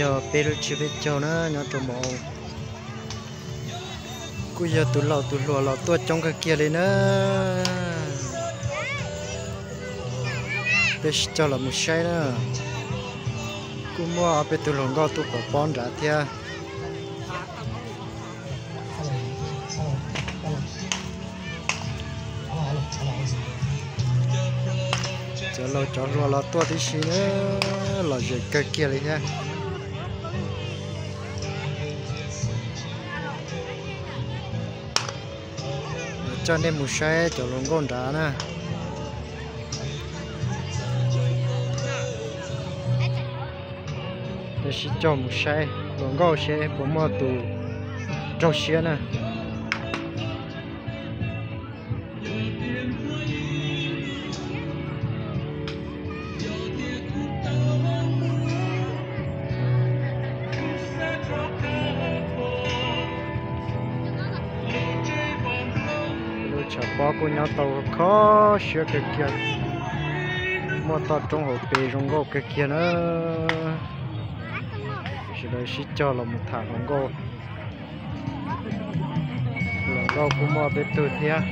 Peb lub tsis peb caug na nyob rau Mus Au, kuj yog tus laus tus hluas los tuaj coob kawg kiag li na. Peb sib cog los mus saib na, kuj muaj peb tug hluas nkauj tuaj pov pob nrad thiab. Cov laus cov hluas los tuaj tib si na, lom zem kawg kiag li thiab. Coj nej mus saib cov hluas nkauj nrad na. Peb sib cog mus saib hluas nkauj seb puas muaj tus raug siab na. Lub tshav pob kuj nyob tau kho siab kawg kiag, muaj toj roob hauv pes zoo nkauj kawg kiag na. Sawv daws sib cog los mus tham hluas nkauj. Hluas nkauj kuj muaj peb tug thiab.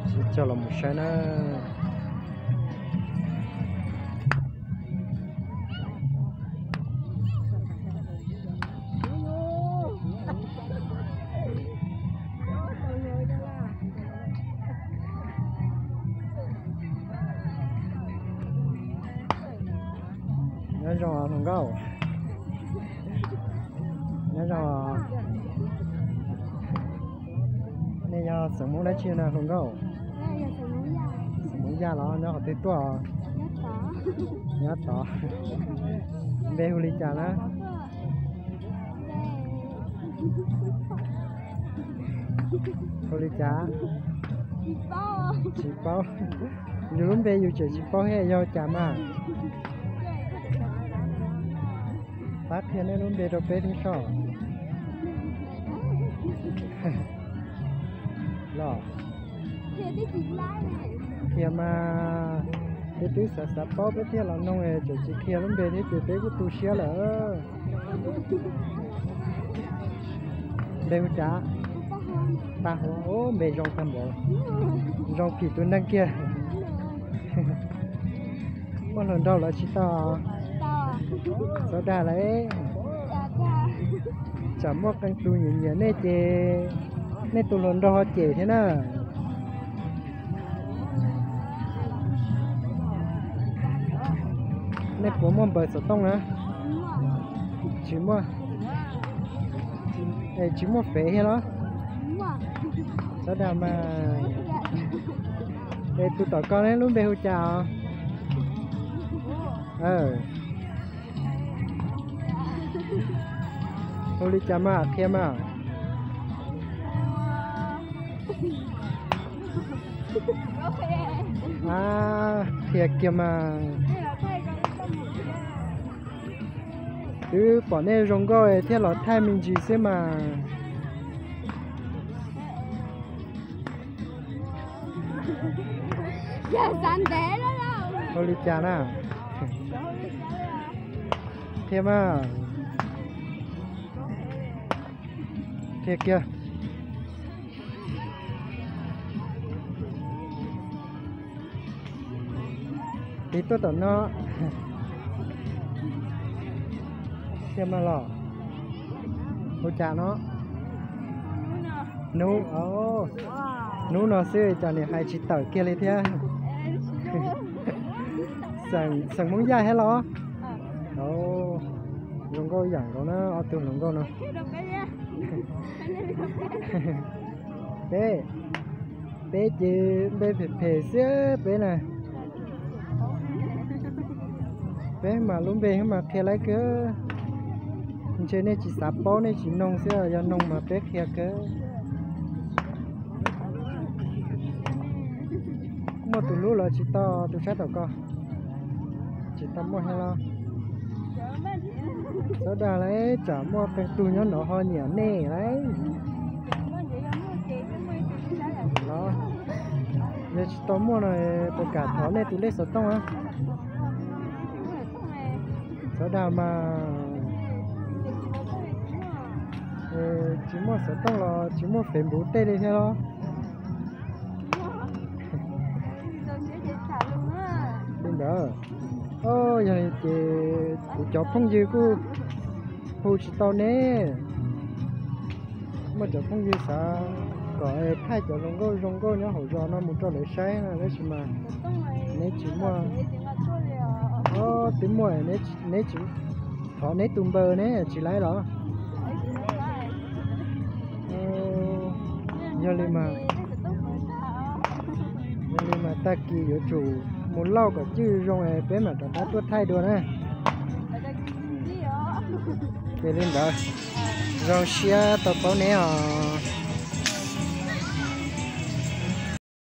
Sib cog los mus saib na. Nyob zoo hluas nkauj. Nyob zoo. Nej yog xeem Hmoob dab tsi na hluas nkauj? Xeem Hmoob Yaj los nyob qhov twg tuaj? Nyob tod. Npe hu li cas na? Hu li cas? Tsis paub. Yus lub npe yus tseem tsis paub thiab yog cas mas. Pab qhia nej lub npe rau peb thiab soj. Los qhia mas, peb twb xav xav paub peb thiaj los noog, tseem tsis qhia lub npe thiab ces peb kuj tu siab lawm. Npe hu cas? Paj Huab. Ub, npe zoo tag npaum, zoo phim tus neeg kiag. Muaj hluas nraug los tsis tau? Txhob dag lawm, tsam muaj qee tus nyiam nyiam nej ces nej tus hluas nraug ho cem thiab na. Nej puas muaj npawb xov tooj na? Tsis muaj. Es tsis muaj fev thiab los? Txhob dag mas. Es tus tom ko ne lub npe hu cas os? Hu li cas mas qhia mas. A, qhia kiag mas. Twb pom nej zoo nkauj thiaj los thaij me ntsis xwb mas. Hu li cas na? Qhia mas. Qhia kiag. Tiv tuaj tom no. Qhia mas los. Hu cas no? Hnub, hnub no xwb cas nws hais tsis tawm kiag li thiab. Xeem Hmoob Yaj thiab los? Zoo nkauj ib yam nkaus na ob tug hluas nkauj no. Peb, peb ces npe phem phem xwb peb na. Peb mas lub npe mas qhia laib kawg. Ntshe nej tsis xav paub nej tsis noog xwb, yog noog mas peb qhia kawg. Muaj tus hlub los tsis tau, tus sab tom ko. Tsis tau muaj thiab los? Txhob dag lauj, tsam muaj qee tug nyob no ho nyiam nej lauj. Los, Yog tsis tau muaj no puas kam thov nej tus lej xov tooj a? Txhob dag mas. Tsis muaj xov tooj los tsis muaj Facebook tej li thiab los? Li ntawd. Yog li ces kuv cov phooj ywg kuj hu tsis tau neb. Muaj cov phooj ywg xav kom thaij cov zoo nkauj zoo nkauj nyob hauv zos no mus rau lawv saib no tab sis mas neb tsis muaj. Twb muaj, neb tsis, thov neb tus npawb ne tsis laib los? Yog li mas, yog li mas tag kis yuav tsum mus lauj kom cwj zoo es peb mam rov qab tuaj thaij dua na. Ces li ntawd, zoo siab tau paub neb os.